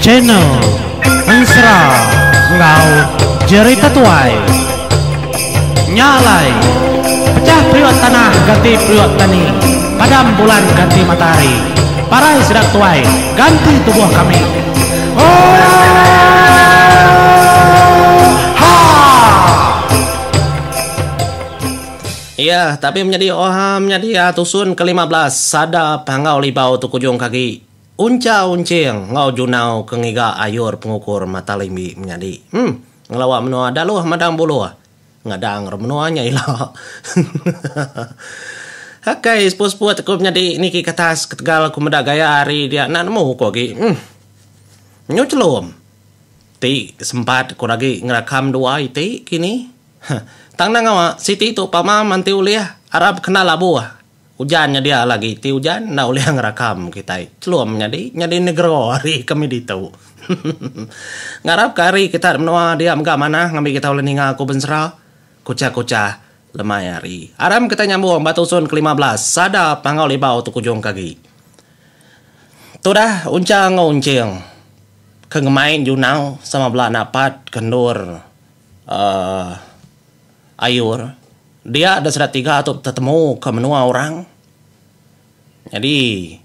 Channel Ensera enggau Jerita Tuai. Nya alai, pechah periuk tanah ganti periuk tani, padam bulan ganti matahari, parai sida tuai ganti tubuh kami. Oohaa! Iya, tapi menyadi oha menyadi iya tusun ke 15 sada Panggau Libau tu kujung ke agi. Uncha Unching enggau Junau ke ngiga ayur pengukur mata limbi menyadi. Em, ngelawa menua Daluh Madang Buluh. Ngadang re menua nya ila. Akai seput-seput aku menyadi niki ke atas ketegal aku meda gaya hari dia enda nemu ku agi. Em. Nyu chelum. Ti sempat ku agi ngerakam dua iti kini. Tang enda ngawa siti tu pama manti ulih arap kena labuh. Ujan nyedia lagi ti ujan enda ulih ngerakam kitai chelum nyadi nyadi negro ari kami ditu. Ngarap ka hari kita menua dia mega manah ngambi kita ulih ninga ku bensera kuchah-kuchah lemai hari. Aram kitai nyambung ba tusun ke 15 sada Panggau Libau tu kujung ke agi. Tudah Uncha enggau Unching ke ngemai Junau sama bela napat ke endur uhh Ayur. Dia da sida tiga tu tetemu ke menua orang. Nyadi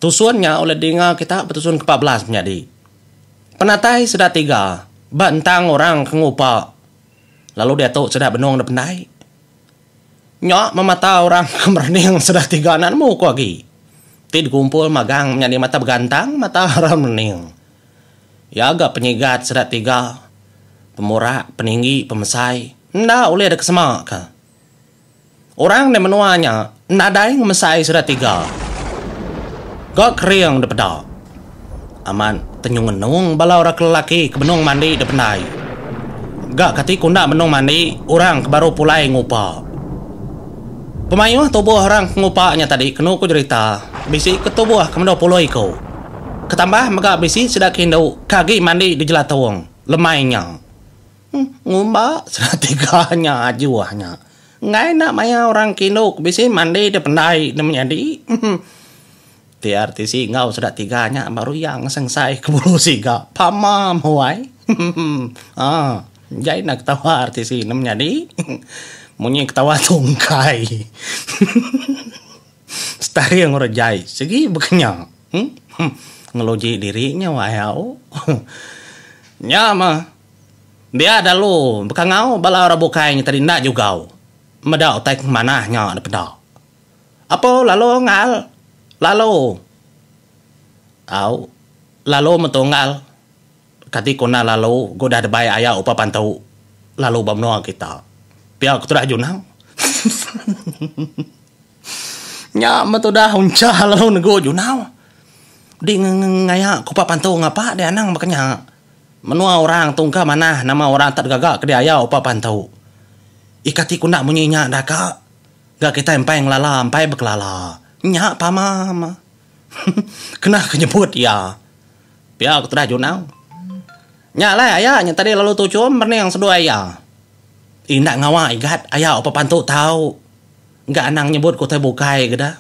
tusun nya ulih dinga kita betusun ke 14 menyadi. Penatai sida tiga ba entang orang ke ngupa lalu diatu sida benung da pendai. Nya memata orang ke merening sida tiga enda nemu ku agi. Ti digumpul magang menyadi mata begantang mata orang merening. Iya ga penyigat sida tiga, pemurak, peninggi, pemesai, enda ulih deka sema ka. Orang di menua nya nadai ngemesai sida tiga. Ga kering dipeda. Amat tenyung-ngenung bala orang ke lelaki ke benung mandi di pendai. Ga kati ku enda benung mandi orang ke baru pulai ngupa. Pemayuh tubuh orang ke ngupa nya tadi kenu ku jerita bisi ke tubuh ke meda puluh iku. Ketambah mega bisi sida ke indu ke agi mandi di jelatung lemai nya. Ngumba sida tiga nya ajuh nya. Enggai enda maya orang ke indu ke bisi mandi di pendai ne menyadi. TRTC enggau sida tiga nya baru iya ngesai-ngesai ke bulu siga. Pama meh wai. Haa jai enda ketawa RTC ne menyadi. Munyi ketawa tungkai. Setaring orang jai sigi bekenya. Ngeluji diri nya wai au. Nya mah dia dalu bekangau bala orang bukai nya tadi enda jugau meda utai ke manah nya da peda. Apo lalu ngal lalu au lalu metunggal Kati ku enda lalu ga udah debai aya upa pantu lalu ba menua kita. Pia ku tudah Junau. Nya meh tudah Uncha lalu negu Junau. Di ngaya ku upa pantu ngapa deh anang baka nya. Menua orang tu engka manah nama orang tak gaga ke diaya upa pantu. Ih kati ku enda munyi nya dah ka. Ga kitai empai ngelala empai bekelala. Nya pama mah. Kena ke nyebut iya. Pia ku tudah Junau. Nya alai aya nya tadi lalu tuchum merening seduai iya. Enda ngawa igat aya upa pantu tau. Ga anang nyebut ke utai bukai ga dah.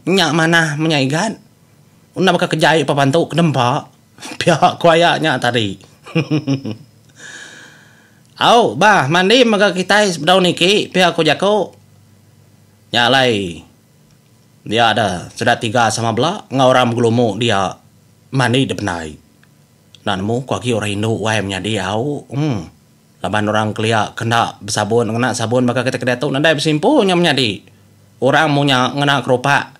Nya manah menya igat. Enda baka kejai upa pantu ke nempa. Pia ku aya nya tadi. Au bah mandi mega kitai sebedau niki pia ku jaku. Nya alai. Dia da sida tiga sama bela enggau orang begelumu dia mandi dipendai. Enda nemu ku agi orang indu wai menyadi au uhh laban orang kelia ke enda besabun ngena sabun baka kita ke diatu nadai besimpu nya menyadi. Orang munya ngena kerupak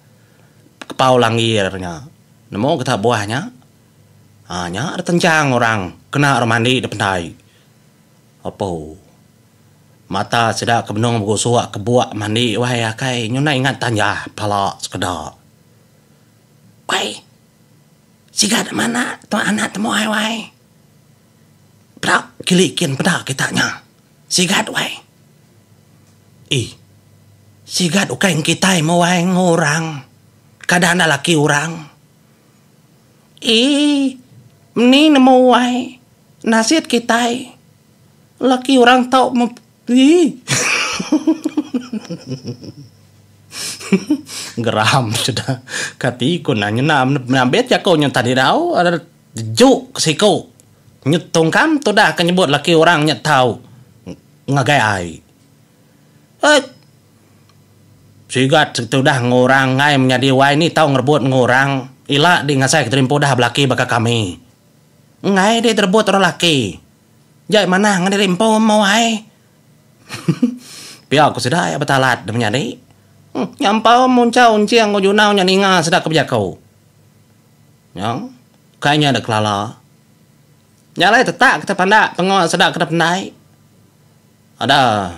kepau langgir nya. Nemu kita buah nya uhh nya ditenchang orang kena orang mandi dipendai. Opo. Mata sida ke benung begusuk ke buk mandi wai akai nyuna ingat tanjah pala sekeda. Wai. Siga da mana tu anak temuai wai. Peda kili kin peda kita nya. Sigat wai. Ih. Sigat ukai engkitai meh wai enggau orang. Kada enda laki orang. Ih. Meni nemu wai. Nasit kitai laki orang tau ii geram sida kati ku enda ngena nambit jaku nya tadi dau. Juk ke siku nyetungkam tudah ke nyebut laki orang nya tau ngagai ai. Eit. Sigat tudah enggau orang enggai menyadi wai ni tau ngerebut enggau orang ila di ngasai ke terimpu dah belaki baka kami. Enggai di terebut orang laki. Jai manah ngan diri empu meh wai. Pia ku sida iya betalat deh menyadi. Nyampau munchau enching enggau junau nya ninga sida ke bejaku. Nya, kai nya dek kelala. Nya alai tetak kita pandak pengawa sida ke dep pendai. Ada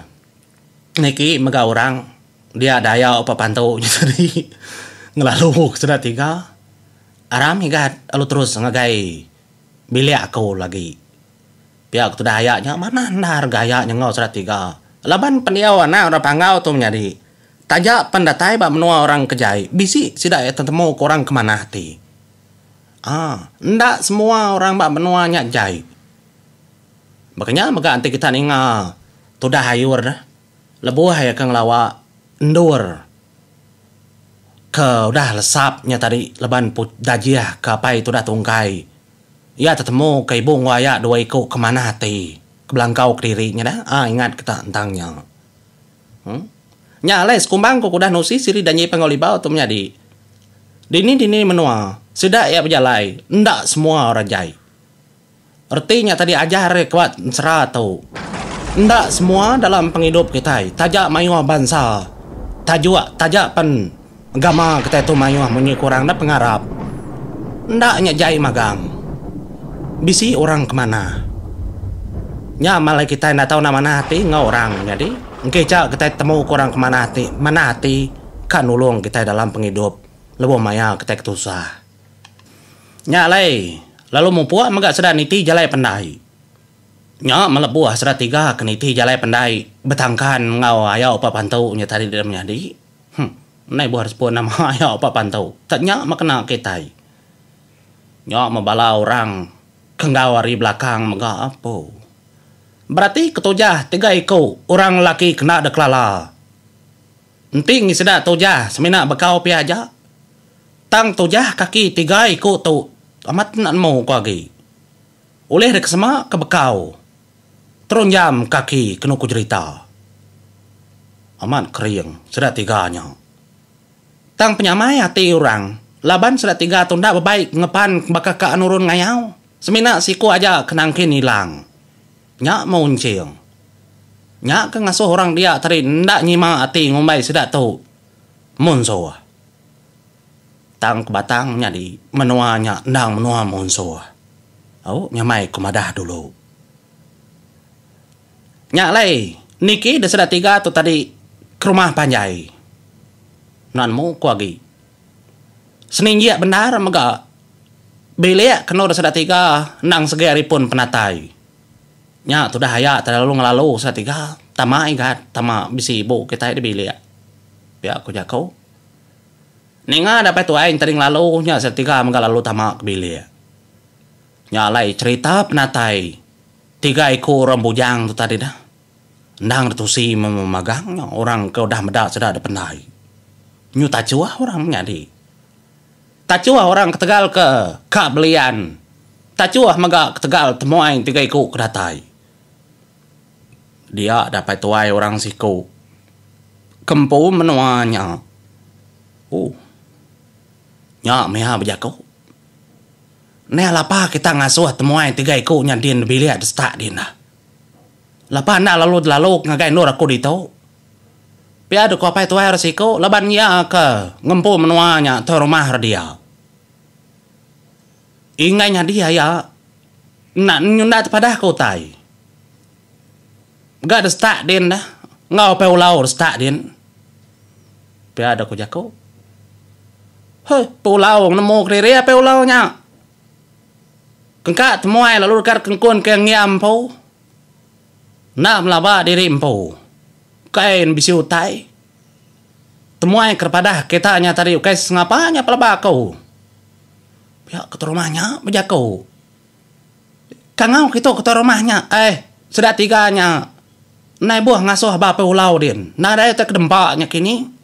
niki mega orang dia daya upa pantu nya tadi ngelalu ke sida tiga. Aram igat lalu terus ngagai bilik aku lagi. Pia ke tudah aya nya manah endar ga aya nya enggau sida tiga. Laban pendiau anak orang Panggau tu menyadi taja pen datai ba menua orang ke jai bisi sida iya tetemu ke orang ke manah ati. Aa enda semua orang ba menua nya jai. Baka nya mega enti kita ninga tudah ayur ne lebuh iya ke ngelawa endur ke udah lesap nya tadi laban dajih ke apai tudah tungkai iya tetemu ke ibu enggau aya dua iku ke manah ati ke belangkau kediri nya dah aa ingat kita tentang nya. Huh. Nya alai sekumbang ku udah nusi siri danji Panggau Libau tu menyadi. Dini-dini menua sida iya bejalai enda semua orang jai. Reti nya tadi ajar ke ba ensera tu. Enda semua dalam pengidup kitai taja mayuh bansa tajuk taja pen agama kitai tu mayuh munyi ku orang enda pengarap. Enda nya jai magang. Bisi orang ke manah. Nya malai kitai enda tau enda manah ati enggau orang nyadi. Engki cha kitai temu ke orang ke manah ati manah ati ka nulung kitai dalam pengidup lebuh maya kitai ke tusah. Nya alai, lalu mupuk mega sida niti jalai pendai. Nya melebuh sida tiga ke niti jalai pendai betangkan enggau aya upa pantu nya tadi deh menyadi. Huh, endai buah disebut nama aya upa pantu. Tak nya meh kena kitai. Nya meh bala orang ke enggau ari belakang mega apu. Berati ketujah tiga iku orang lelaki kena dikelala. Enti ngi sida tujah semina bekau pia aja. Tang tujah kaki tiga iku tu amat enda nemu ku agi. Ulih deka sema ke bekau terunjam kaki kenu ku jerita. Amat kering sida tiga nya. Tang penyamai ati orang laban sida tiga tu enda bebai ngepan baka ka nurun ngayau semina siku aja ke nangkin ilang. Nya meh unching. Nya ke ngasuh orang dia tadi enda nyima ati ngumbai sida tu munsuh. Tang ke batang nyadi menua nya endang menua munsuh. Au nyamai ku madah dulu. Nya alai niki da sida tiga tu tadi ke rumah panjai. Enda nemu ku agi. Seninjik bendar mega bilik ke endur da sida tiga endang segi ari pun penatai. Nya tudah aya telalu ngelalu sida tiga tama igat tama bisi ibu kitai di bilik. Pia ku jaku. Ninga dapai tuai entering lalu nya setiga mega lalu tama ke bilik. Nya alai cherita penatai tiga iku orang bujang tu tadi dah. Endang ditusi memagang nya orang ke udah meda sida da pendai. Nyu tachuh orang menyadi. Tachuh orang ketegal ke ka belian. Tachuh mega ketegal temuai tiga iku ke datai. Dia dapai tuai orang siku ke empu menua nya. Ooh. Nya mih iya bejaku. Neh lapa kita ngasuh temuai tiga iku nya din bilik di setak din dah. Lapa enda lalu delalu ngagai endur aku ditu. Pia deka apai tuai orang siku laban iya ke ngempu menua nya tuai rumah re dia. Enggai nyadi aya enda nyunda tepadah ke utai. Ga de setak din dah enggau apai ulau de setak din. Pia deh ku jaku. Heh pulau nemu kediri apai ulau nya. Kengka temuai lalu deka kengkun ke ngiam empu. Enda melaba diri empu. Ukai ne bisi utai. Temuai ke padah kita nya tadi ukai sengapa nya pelaba aku. Pia ketua rumah nya bejaku. Kangau kitu ketua rumah nya eh sida tiga nya endai buh ngasuh ba pulau din. Nadai utai ke dempa nya kini.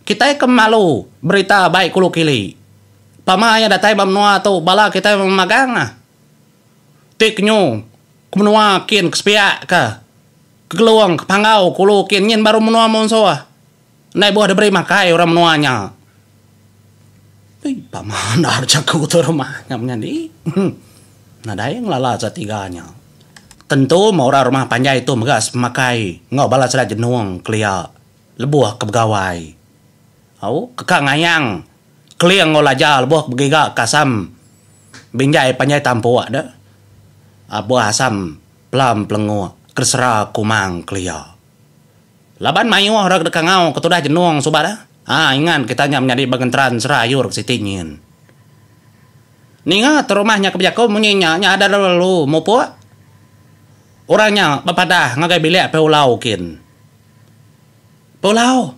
Kitai ke malu berita bai kulu kili. Pama iya datai ba menua tu bala kitai memagang ah. Ti kenyu ke menua kin ke sepiak ke ke Gelong ke Panggau ke ulu kin nyin baru menua munsuh. Enda ibuh diberi makai orang menua nya. Pei pama endar jaku tu rumah nya menyadi. Nadai ngelala sida tiga nya. Tentu meh orang rumah panjai tu mega sepemakai enggau bala sida jenung kelia lebuh ke begawai. Au ke ka ngayang keling enggau laja lebuh ke begiga ke asam binjai panjai tampuk de. Buah asam pelam pelenguk ke sera kumang kelia. Laban mayuh orang ke deka ngau ke tudah jenung suba dah. Haa ingat kita nya menyadi ba genteran sera ayur ke siti nyin. Ninga tu rumah nya ke bejaku munyi nya nya ada lalu mupuk. Orang nya bepadah ngagai bilik Peulau kin. Peulau.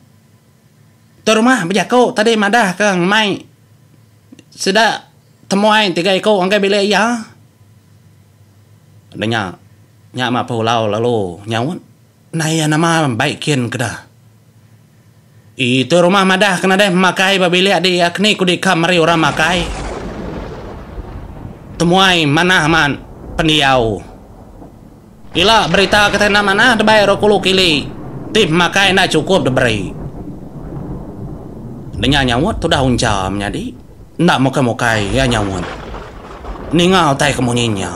Tu rumah bejaku tadi madah ke ngemai sida temuai tiga iku ngagai bilik iya. Enda nya nya mah Peulau lalu nyaut. Naya nama baik kin ke dah. Ii tu rumah madah ke nadai pemakai ba bilik di iya keni ku dika meri orang makai. Temuai manah amat pendiau. Ila berita kitai enda manah debai ro kulu kili ti pemakai enda chukup diberi. Denya nyaut tudah uncha menyadi enda mukai-mukai iya nyaut. Ninga utai ke munyi nya.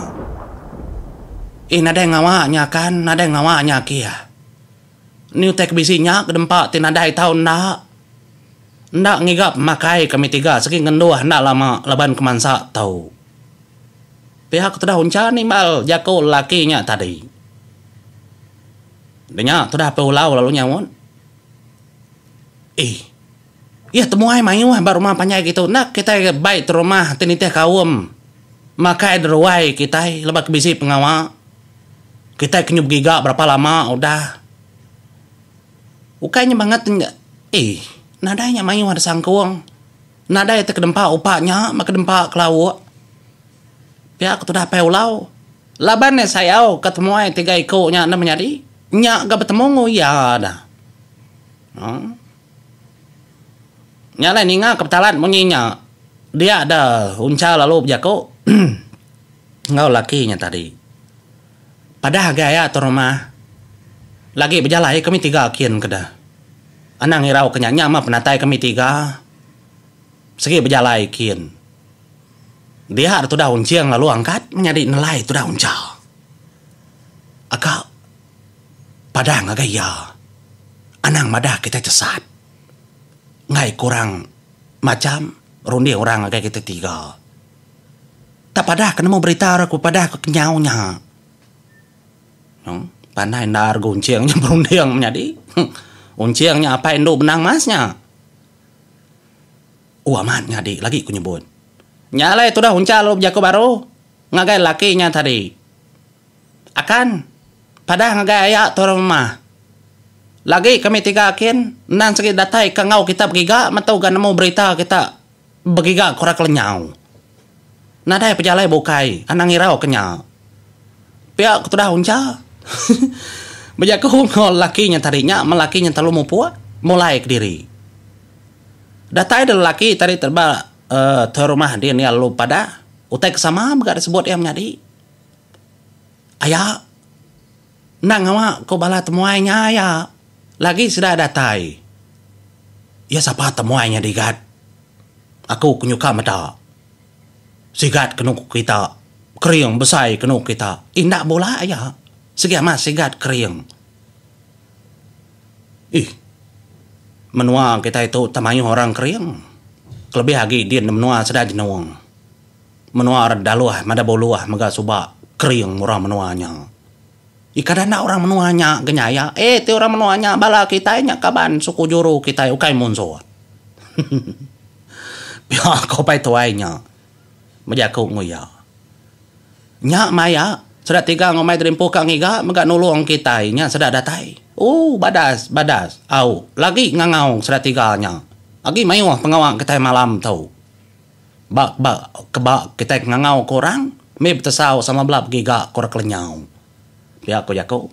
Ih nadai ngawa nya kan, nadai ngawa nya akih. Ni utai ke bisi nya ke dempa ti nadai tau enda. Enda ngiga pemakai kami tiga segi ngenduh enda lama laban ke mansa tu. Pia ke tudah uncha nimbal jaku lelaki nya tadi. Enda nya tudah Apai Ulau lalu nyaut. Ih. Iya temuai mayuh ba rumah panjai kitu enda kitai bai terumah ti nitih kaum makai deruai kitai lebuh ke bisi pengawa. Kitai ke nyu begiga berapa lama udah. Ukai nya bangat eih nadai nya mayuh da sangkung. Nadai ti kedempa upa nya meh kedempa kelauk. Pia ke tudah Apai Ulau. Laban ne sayau ke temuai tiga iku nya enda menyadi nya ga betemu enggau iya dah. Nya alai ninga ke betalat munyi nya dia da Uncha lalu bejaku enggau laki nya tadi. Padah agai aya tu rumah lagi bejalai kami tiga kin ke deh. Anang irau ke nya nya mah penatai kami tiga sigi bejalai kin. Dia da tudah Unching lalu angkat menyadi nelai tudah Uncha. Aka padah ngagai iya anang madah kitai tesat. Enggai kurang macham runding orang ngagai kitai tiga. Tak padah ke nemu berita orang ke bepadah ke kenyau nya. Nong, pandai endar ga unching nya berunding menyadi. Unching nya apai endu benang mas nya. Oh amat nyadi lagi ku nyebut. Nya alai tudah uncha lalu bejaku baru ngagai lelaki nya tadi. Akan, padah ngagai aya tu rumah. Lagi kami tiga kin, endang sigi datai ka enggau kita begiga metu ga nemu berita kita begiga ke orang kelenyau. Nadai pejalai bukai, anang irau ke nya. Pia ku tudah Uncha. Bejaku enggau lelaki nya tadi nya meh lelaki nya telalu mupuk mulai kediri. Datai da lelaki tadi ba tuai rumah din iya lalu padah utai ke sama mega disebut iya menyadi. Aya. Enda ngawa ko bala temuai nya aya. Lagi sida datai. Iya sapa temuai nya digat. Aku ke nyuka meda. Sigat kenu ku kita. Kering besai kenu kita. Enda bula aya. Sigi amat sigat kering. Ih. Menua kitai tu temayuh orang kering. Kelebih agi din menua sida jenung. Menua Redaluh meda buluh mega suba kering orang menua nya. Ika dana orang menua nya ga nyaya eh ti orang menua nya bala kitai nya kaban suku juru kitai ukai munsuh. Pia ko pai tuai nya bejaku enggau iya. Nya maya sida tiga ngumbai terimpu ka ngiga mega nulung kitai nya sida datai. Ooh badas badas au lagi ngangau sida tiga nya. Agi mayuh pengawa kitai malam tu. Ba ba keba kitai ke ngangau ke orang mih betesau sama bela begiga ke orang kelenyau. Pia ku jaku.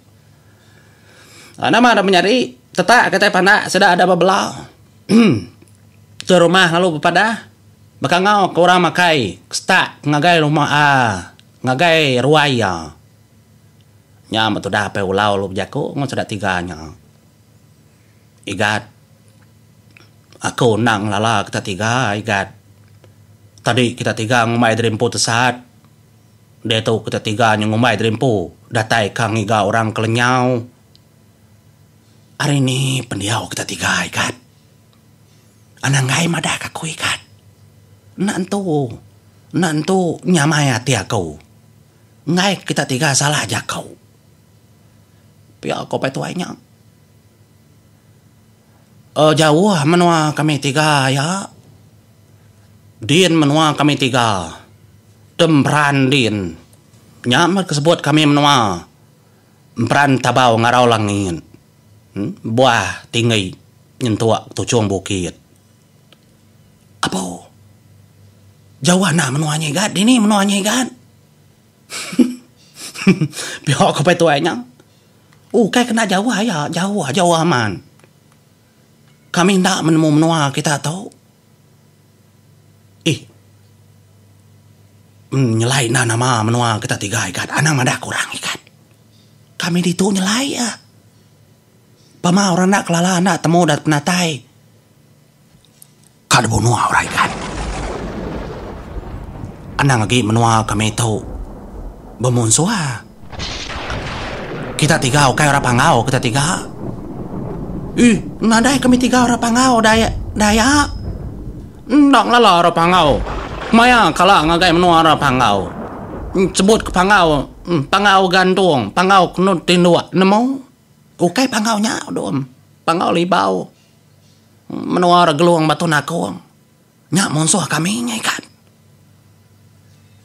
Nama enda menyadi tetak kitai pandak sida ada bebela. Tuai rumah lalu bepadah. Bekangau ke orang makai setak ngagai rumah aaa ngagai ruai iya. Nya meh tudah Apai Ulau lalu bejaku enggau sida tiga nya. Igat. Aku enda ngelala kita tiga Igat. Tadi kita tiga ngumbai diri empu tesat. Diatu kita tiga nya ngumbai diri empu datai ka ngiga orang ke lenyau. Ari ni pendiau kita tiga Igat. Anang enggai madah ka aku igat. Enda entu. Enda entu nyamai ati aku. Enggai kita tiga salah jaku. Pia ko pai tuai nya. Eh jauh menua kami tiga aya. Din menua kami tiga. Temperan din. Nya meh ke sebut kami menua. Emperan Tabau Ngarau Langit. Buah tinggi nyentuk tuchung bukit. Apo. Jauh enda menua nya igat dini menua nya igat. Pia ko pai tuai nya. Ukai kena jauh aya jauh jauh amat. Kami enda menemu menua kita tu. Ih. Nyelai enda nama menua kita tiga igat anang madah ke orang igat. Kami ditu nyelai ah. Pama orang enda kelala enda temu da penatai. Ka dibunuh orang igat. Anang agi menua kami tu bemunsuh ah. Kita tiga ukai orang Panggau kita tiga. Ih nadai kami tiga orang Panggau daya daya. Enda ngelala orang Panggau. Maya kala ngagai menua orang Panggau. Sebut ke Panggau Panggau gantung Panggau kenu tinduk nemu. Ukai Panggau nya dom. Panggau Libau. Menua orang Gelong Batu Nakong. Nya munsuh kami nya ikat.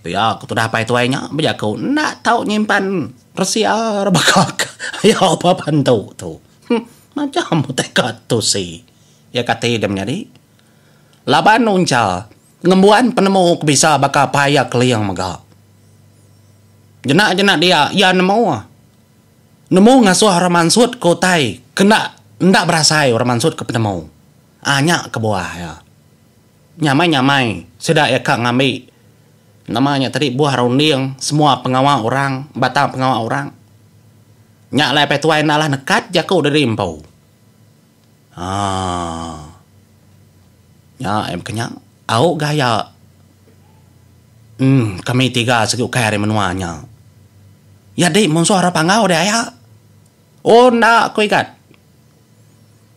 Pia ku tudah apai tuai nya bejaku enda tau nyimpan resia baka iya ba pantu tu. Macam utai ka tusi. Iya kati deh menyadi. Laban uncha ngembuan penemu ke bisa baka apai iya Keling mega. Jenak-jenak dia iya nemu. Nemu ngasuh orang mansut ke utai ke enda enda berasai orang mansut ke penemu. Aa nya kebuah iya. Nyamai-nyamai sida iya ka ngambi nama nya tadi buah runding semua pengawa orang batang pengawa orang. Nya alai apai tuai enda alah nekat jaku diri empu. Aa. Nya iya baka nya. Au gaya uhh kami tiga sigi ukai ari menua nya. Iya di munsuh orang Panggau deh aya. Oh enda ku Igat.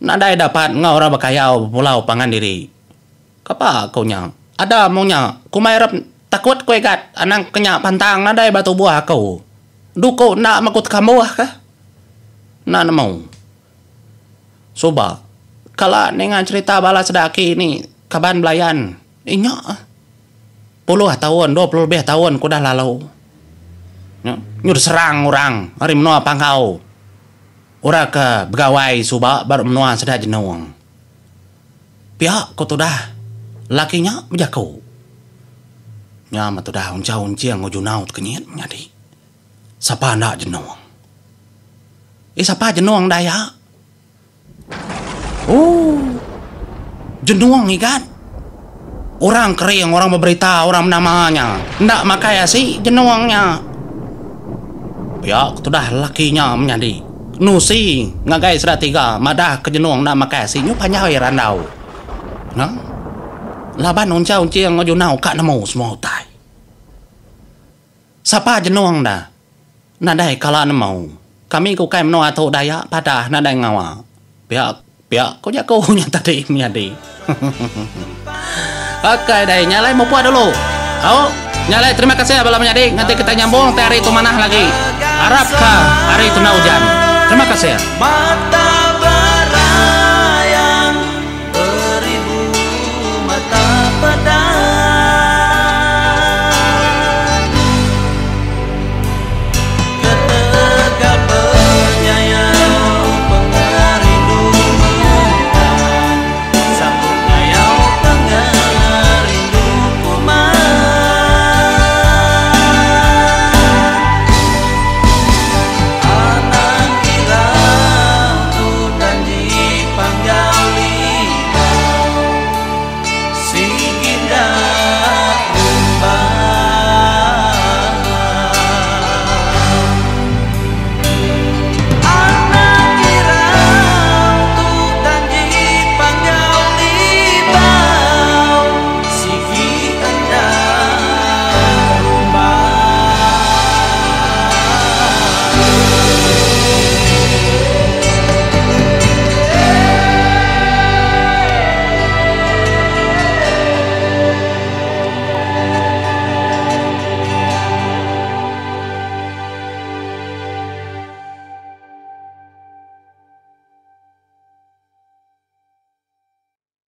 Nadai dapat enggau orang bekayau bepulau pangan diri. Kapa ku nya. Ada mung nya. Kumbai rep takut ku Igat anang ke nya pantang nadai ba tubuh aku. Duku enda meh ku tekambuh kah. Enda nemu. Suba kala ninga cherita bala sida aki ni kaban belayan inya. Puluh taun, 20 lebih taun ke udah lalu. Nyu diserang orang ari menua Panggau. Orang ke begawai suba ba menua sida Jenung. Pia ku tudah laki nya bejaku. Nya meh tudah unchau unching enggau junau tekenyit menyadi. Sapa enda Jenung? Eh sapa Jenung daya? Ooh. Jenung igat. Orang kering, orang beberita, orang benama nya. Enda makai asi jenung nya. Pia ke tudah lelaki nya menyadi. Nusi ngagai sida tiga madah ke jenung enda makai asi nyu panjai randau. Nah. Laban uncha unching enggau junau ka nemu semua utai. Sapa jenung da. Nadai kala nemu. Kami ke ukai menua tu Dayak padah nadai ngawa. Pia pia ko jaku nya tadi menyadi. Akai dai nya alai mupuk dulu. Au nya alai terima kasih bala menyadi nganti kitai nyambung ti hari tu manah lagi. Arap ka hari tu enda ujan. Terima kasih.